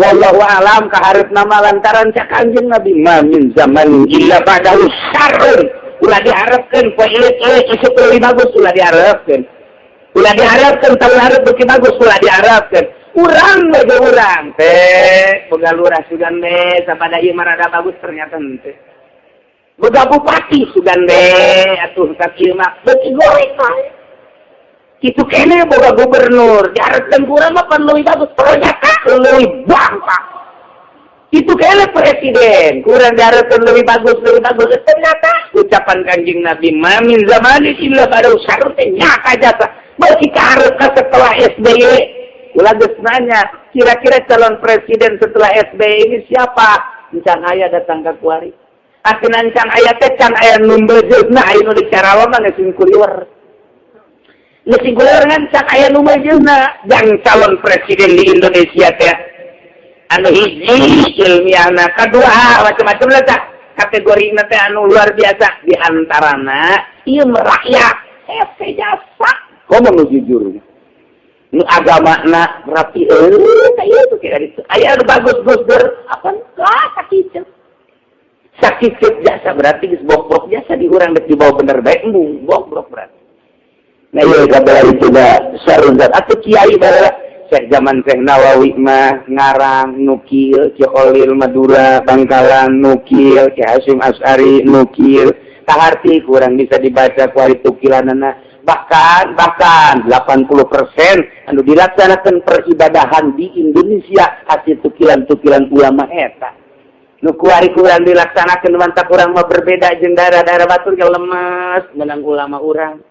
Wallahu alam kaharep nama lantaran cak Kanjeng Nabi ma min zaman illa ba'dahu syarrun. Ulah diharapkeun poe ieu isuk leuwih bagus, ulah diharapkeun. Ulah diharapkeun tahun hareup beuki bagus, ulah diharapkeun. Urang we ge urang teh boga lurah sugan we sapada ieu mah rada bagus, ternyata henteu. Boga bupati sugan we atuh ka ieu mah beuki goreng bae. Kitu kene boga gubernur, diharapkeun kurang mah pan leuwih bagus, ternyata leuwih bangka. Itu kene presiden, kurang diharapkeun lebih bagus, ternyata ucapan Kanjeng Nabi ma min zamanin illa ba'dahu syarrun teh nyata jasa. Beuki kaharepna setelah SBY, ulah geus nanya, kira-kira calon presiden setelah SBY ini siapa? Encan aya datang ke kuari. Akhirnya encan aya teh can aya nu meujeuna, aya nu di Karawang mah geus kuliwer. Geus kuliwer kan can aya nu meujeuna jang calon presiden di Indonesia teh. Anu hiji ilmiahna, kadua macam-macam lah tah. Kategorina teh anu luar biasa di antarana ieu merakyat hese jasa. Komo nu jujur. Nu agamana rapi euy itu kayak gitu. Aya anu bagus Gus Dur, apa lah sakit. Sakit jasa berarti geus bobrok jasa di urang dek dibawa bener bae embung bobrok berarti. Nah ieu kabar itu da sarun atuh kiai baheula Syekh zaman Syekh Nawawi mah ngarang nukil, Ki Khalil Madura Bangkalan nukil, Ki Hasyim Asy'ari nukil. Kaharti kurang bisa dibaca kuari tukilanana. Bahkan bahkan 80% anu dilaksanakan peribadahan di Indonesia hasil tukilan-tukilan ulama eta. Nu kuari kurang dilaksanakan mantap urang mah berbeda jeung daerah-daerah batur ge lemes menang ulama urang.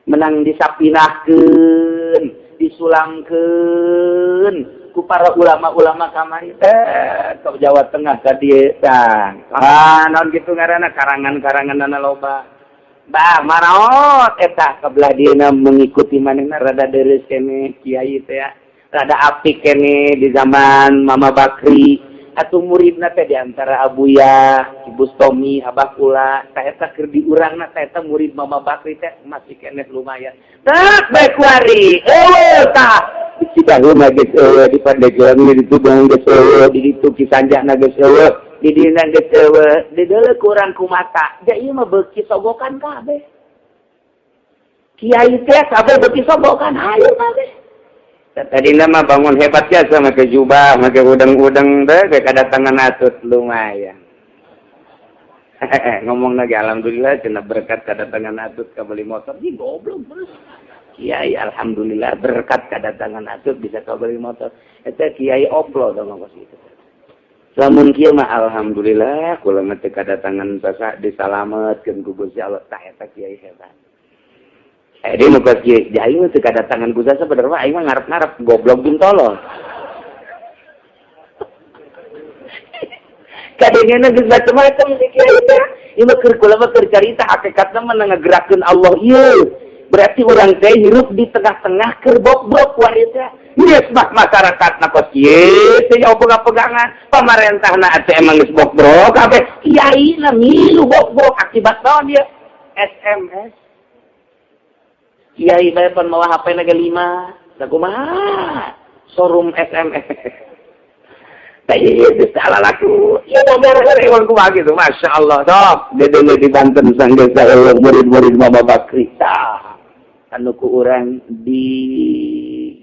Menang disapinahkeun, disulangkeun ku para ulama-ulama kamari teh ke Jawa Tengah ka dieu tah. Ah naon kitu ngaranna karangan-karanganna loba. Bah maraot eta kebelah dieuna mengikuti manehna rada dereus keneh kiai teh ya. Rada apik keneh di zaman Mama Bakri atuh muridna teh di antara Abuya, Ki Bustomi, Abah Kula, tah eta keur di urangna teh eta murid Mama Bakri teh masih keneh lumayan. Tak bae kuari. Eueuh tah. Di Cidahu mah geus eueuh, di Pandeglang di ditu geus eueuh, di ditu Ki Sanjana geus eueuh, di dina geus eueuh, di deuleu kurang ku mata. Ja ieu mah beuki sogokan kabeh. Kiai teh kabeh beuki sogokan, hayu kabeh. Tadi nama bangun hebat ya sama ke jubah, make udang-udang deh, kayak kedatangan atut lumayan. Ngomong lagi alhamdulillah cenah berkat kedatangan atut ke beli motor, ih goblok terus. Kiai alhamdulillah berkat kedatangan atut bisa kau beli motor. Eta kiai oplo dong ngomong gitu. Lamun kieu mah alhamdulillah kula mah teu kadatangan sasa disalametkeun ku Gusti Allah, tah eta kiai hebat. Eh dia nu kieu, aing mah teu kadatangan ku sasa bener mah aing mah ngarep-ngarep goblok jeung tolol. Kadengena geus macam-macam si kiai teh. Ieu mah keur kula mah keur carita hakikatna mah ngagerakeun Allah ieu. Berarti urang teh hirup di tengah-tengah keur bobrok kuari teh. Geus mah masyarakatna kos kieu teh pegang-pegangan. Pamarentahna atuh emang geus bobrok kabeh. Kiai na milu bobrok akibat naon ieu? SMS. Kiai bae pan mawa HP na ge 5. Da kumaha? Showroom SMS. Ieu salah laku. Ieu mah emang kumaha gitu. Masya Allah. Sok, dede di Banten sanggeus murid-murid Mama Bakri. Tah. Anu ku urang di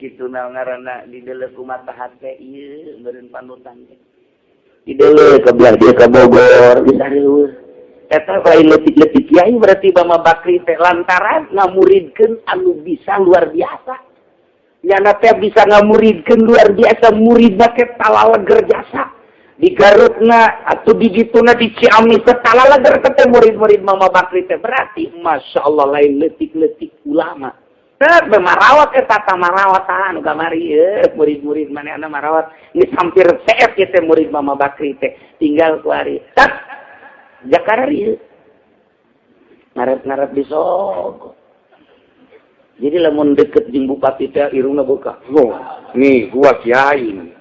kitu naon ngaranna di deuleu ku mata hate ieu meureun panutan teh. Di deuleu ke belah dieu ka Bogor bisa riweuh. Eta lain leutik-leutik kiai berarti Mama Bakri teh lantaran ngamuridkeun anu bisa luar biasa. Nyana teh bisa ngamuridkeun luar biasa muridna teh talaleger jasa. Di Garutna atau di dituna di Ciamis teh talaleger teh murid-murid Mama Bakri teh berarti Masya Allah lain leutik-leutik ulama. Teh marawat eta tah marawat tah anu kamari ye murid-murid manehna marawat geus hampir CF ieu teh murid Mama Bakri teh tinggal kuari. Tak Jakarta ieu ngarep-ngarep disogok. Jadi lamun deket jeung bupati teh irungna buka. Oh, nih gua kiai.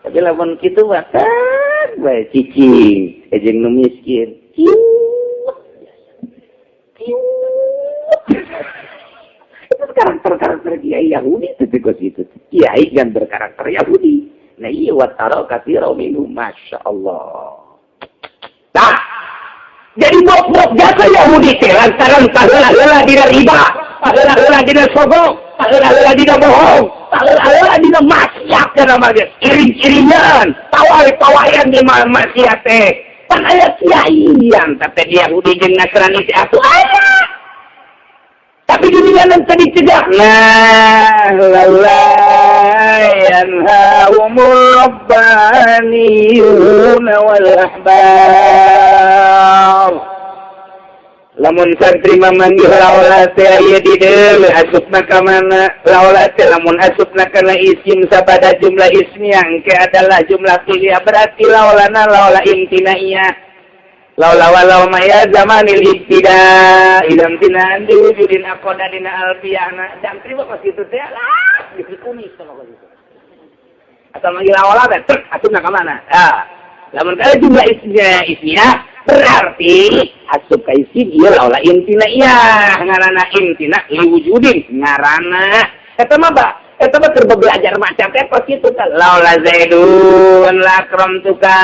Tapi lamun kitu mah teh bae cicing jeung nu miskin. Ciut. Ciut. Itu karakter-karakter kiai Yahudi itu kos itu. Kiai jangan berkarakter Yahudi. Nah iya wa tara katsira minhum, Masya Allah. Nah, jadi bok-bok jasa Yahudi teh lantaran paheula-heula dina riba, paheula-heula dina sogok, paheula-heula dina bohong, paheula-heula dina maksiat kana mah geus iring-iringan, pawai-pawayan di maksiat teh. Pan aya kiaian tapi di Yahudi jeung Nasrani teh atuh aya. Tapi dunia nanti dicegah. Nah, laula yanhahumur rabbaniyuna wal ahbar. Lamun santri mamanggih laula teh aya di deuleu asupna ka mana? Laula teh lamun asupna kana isim sabada jumlah ismiyah engke adalah jumlah fi'liyah, berarti laulana laula imtinaiyah. Laula walau ma ya zamanil ibtida idam tinaan diwujudin aqoda dina alfiyahna. Santri mah kos kitu teh lah geus kumis sama kos kitu. Atau manggil laula teh truk asupna ka mana? Ah, lamun kana jumlah ismiyah ismiyah berarti asup ka isim ieu laula imtinaiyah, ngaranna imtina liwujudin ngaranna. Eta mah ba eta mah keur belajar maca teh kos kitu teh. Laula zaidun la akramtuka,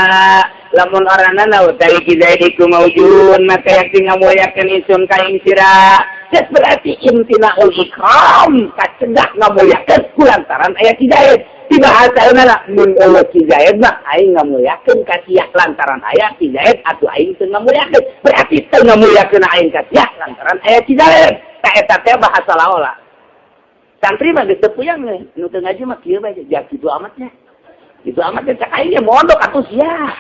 lamun oranana utawi ki Zaid iku maujud maka yakti ngamuliakeun isun ka ing sira. Geus berarti imtinaul ikram, kacegah ngamuliakeun kulantaran aya ki Zaid. Di bahasa mun eueuh ki Zaid mah aing ngamuliakeun ka sia, lantaran aya ki Zaid atuh aing teu ngamuliakeun, berarti teu ngamuliakeun aing ka sia lantaran aya ki Zaid. Tah eta teh bahasa laola. Santri mah geus teu puyang nu teu ngaji mah kieu bae, ja kitu amatnya kitu amatnya, cak aing ge mondok atuh sia.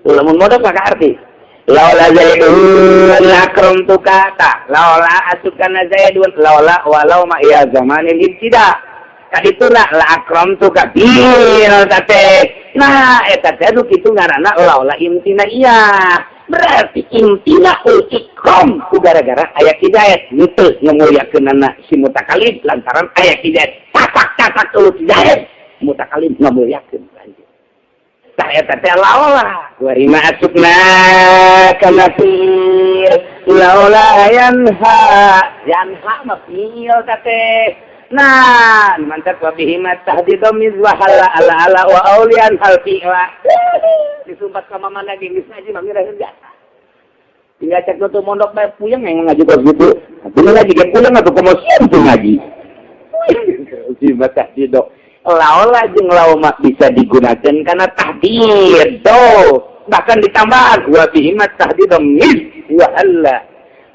Lamun mondok maka arti laula zaidun lakramtuka ta laula asukana zaidun laula walau ma ya zamanil ibtida kadituna la akramtuka bil teh. Nah, eta teh nu kitu ngaranna laula imtinaiyah, berarti imtinaul ikram ku gara-gara aya ki Zaid, henteu ngamuliakeunana si mutakalim lantaran aya ki Zaid. Tatak-tatak eueuh ki Zaid, mutakalim ngamuliakeun lanjut. Tah eta teh laula wa rima asupna kana fi'il laula yanha, yanha mah fi'il teh. Nah, mantap wa bihi ma tahdidu miz wa hala ala ala wa aulian hal fi'la. Disumpat ka mama lagi geus ngaji mah ngiraheun biasa. Tinggal cek tuh mondok bae puyeng yang ngaji kos gitu. Atuh ngaji ge puyeng atuh komo sieun tuh ngaji. Si tahdidu. Laula jeung lauma bisa digunakan karena tahdid tuh. Bahkan ditambah wa bihi ma tahdidu miz wa alla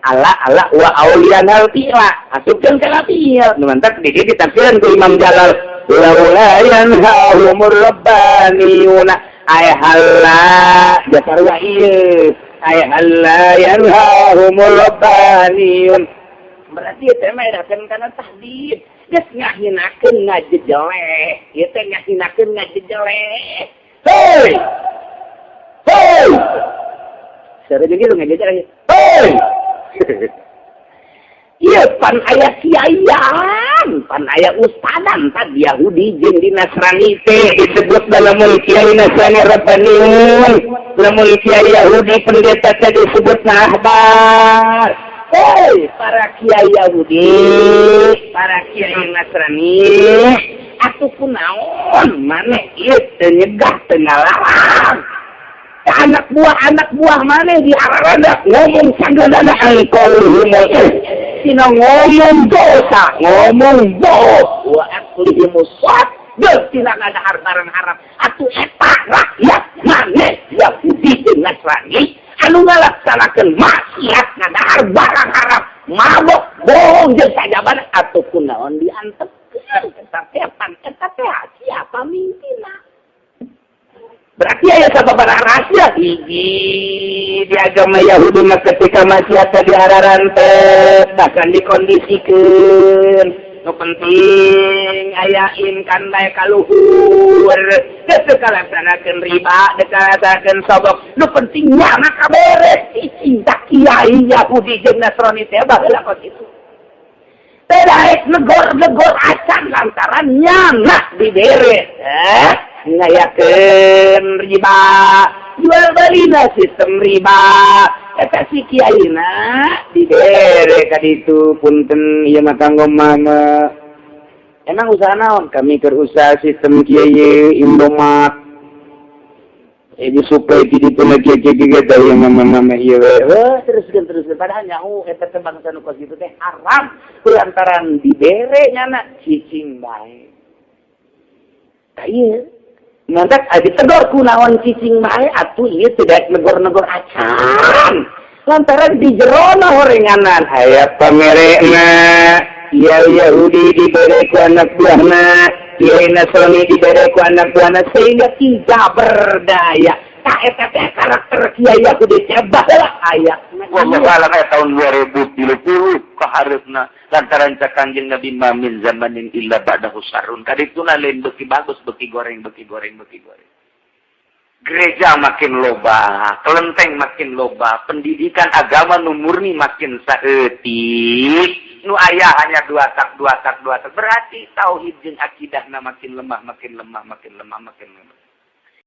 ala ala wa aulian hal fi'la asupkeun ka fi'il. Nu mantak di dieu ditafsiran ku Imam Jalal laula yanhahumur rabbaniyuna ay halla jasar wa ieu ay halla yanhahumur rabbaniyun, berarti ieu teh mah edakeun kana tahdid, geus ngahinakeun ngajejeleh ieu teh, ngahinakeun ngajejeleh. Hei hei, Seru juga lu ngajejeleh. Hei. Iya pan aya kiaian, pan aya ustadan tadi Yahudi jeung di Nasrani teh disebut dalam kiai Nasrani Rabbaniun, lamun kiai Yahudi pendeta teh disebut ahbar. Hei, para kiai Yahudi, para kiai Nasrani, atuh kunaon maneh ieu teu nyegah teu ngalarang? Anak buah maneh di araranda ngomong sagadana angkol tina ngomong dosa, ngomong bohong, wa aklihimus sat geus tina ngadahar barang haram. Atuh eta rakyat maneh Yahudi jeung Nasrani anu ngalaksanakeun maksiat, ngadahar barang haram, mabok, bohong jeung sajabana, atuh kunaon diantepkeun? Eta teh pan eta teh siapa mimpinna? Berarti aya sababaraha rahasia. Hiji, di agama Yahudi mah ketika maksiat diararantep, bahkan dikondisikeun. Nu penting aya kan bae kaluhur. Geus teu kalaksanakeun riba, teu kalaksanakeun sogok. Nu penting nyana kaberes. Cinta kiai Yahudi jeung Nasrani teh baheula kos kitu. Teu daek negor-negor acan lantaran nyana dibere. Ngayakeun riba, jual belina sistem riba, eta si kiaina dibere ka ditu. Punten ieu mah kanggo mama. Emang usaha naon? Kami keur usaha sistem kieu, Indomaret. Ini supaya tidak pernah kieu kieu kieu yang mama mama ieu we. Teruskeun, teruskeun, padahal nyaho eta teh bangsa nu kos kitu teh haram lantaran dibere nyana cicing bae. Tah, ieu mantak ditegor, kunaon cicing bae atuh? Ieu tidak negor-negor acan lantaran di jerona horenganan aya pamerekna. Kiai Yahudi dibere ku anak buahna, Kiai Nasrani dibere ku anak buahna, sehingga tidak berdaya. Tah, eta teh karakter Kiai Yahudi teh baheula aya. Wallahu alam, aya tahun 2030 kahareupna, lantaran cak Kanjeng Nabi, "Ma min zamanin illa ba'dahu syarrun." Kadituna lain beuki bagus, beuki goreng, beuki goreng, beuki goreng. Gereja makin loba, kelenteng makin loba, pendidikan agama nu murni makin saeutik. Nu aya hanya dua tak, dua tak, dua tak. Berarti tauhid jeung akidahna makin lemah, makin lemah, makin lemah, makin lemah.